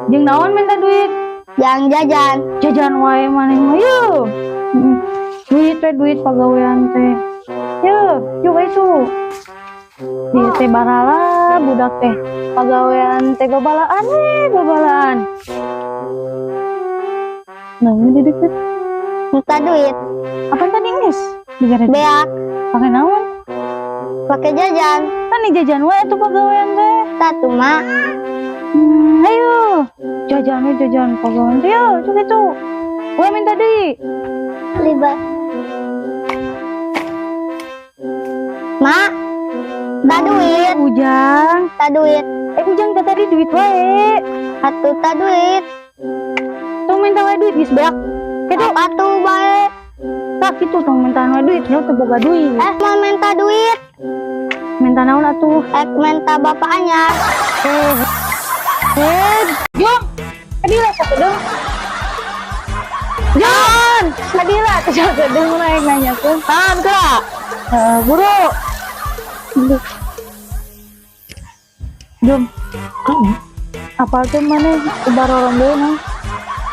Jeung naon minta duit? Jang jajan. Jajan wae maneh mah yeuh. Duit teh duit pagawean teh. Yeuh, yuk itu. Ieu teh barala budak teh. Pagawean teh babalaan we, babalaan. Nah, ini di deket. Minta duit. Apa tadi geus? Dibere duit. Beak. Pake naon? Pakai jajan. Kan nih jajan wae atuh pagawean teh. Satu mak. Ayo. Jajan we jajan pagawean teh. Yo, cuk itu. Gue minta deui. Liba. Mak. Tak duit. Ujang. Tak duit. Ujang teh tadi duit wae. Atuh tak duit. Tong minta wae duit geus beak. Kitu. Apa tuh bae? Tak kitu tong minta wae duit, nya teu boga duit. Mau minta duit. Minta naon atuh? Minta bapaknya. Jom. Kadila sakedeung. Jon, kadila teh sakedeung naik nanyakeun. Tahan kak. Buru. Jom. Apa tuh mana ubar orombeun?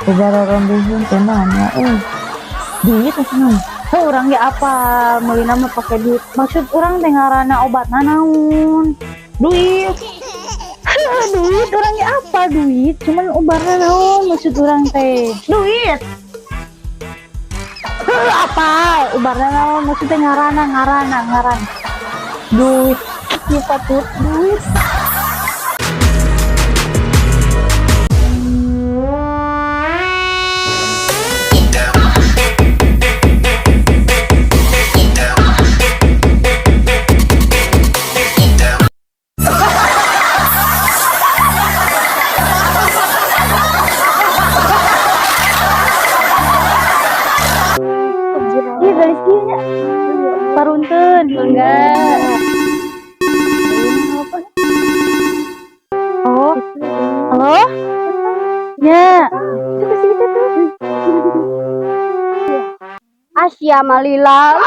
Ubar orombeun teh mana? Duit atau naon? Heuh, urang ge apa meulina mah pake duit. Maksud urang teh ngaranna obatna naon? Duit. Heuh, duit urang ge apa duit? Cuman ubarna naon maksud urang teh? Duit. Heuh, apa? Ubarna naon maksud teh ngaranna ngaranna ngaran. Duit. Lupa tuh duit. Ih, garis kieu nya. Parunteun. Mangga. Oh. Halo? Ya. Asia Malila.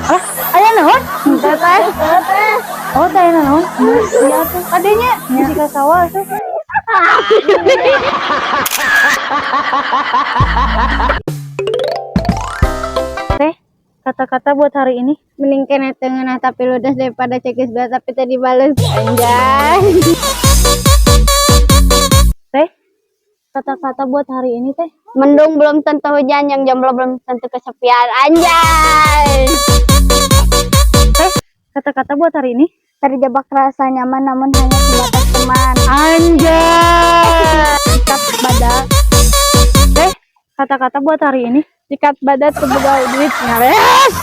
Ah, aya naon? Teh. Oh, teh naon? Iya tuh. Adenya di ka sawah tuh. Teh, kata-kata buat hari ini. Mending kena tengah tapi ludes daripada cekis berat tapi tadi bales. Anjay. Teh, kata-kata buat hari ini teh. Mendung belum tentu hujan, yang jomblo belum tentu kesepian. Anjay. Teh, kata-kata buat hari ini. Terjebak rasa nyaman namun hanya sebatas teman. Anjay. Sikat badak. Teh, kata-kata buat hari ini. Sikat badak teu boga duit ngares.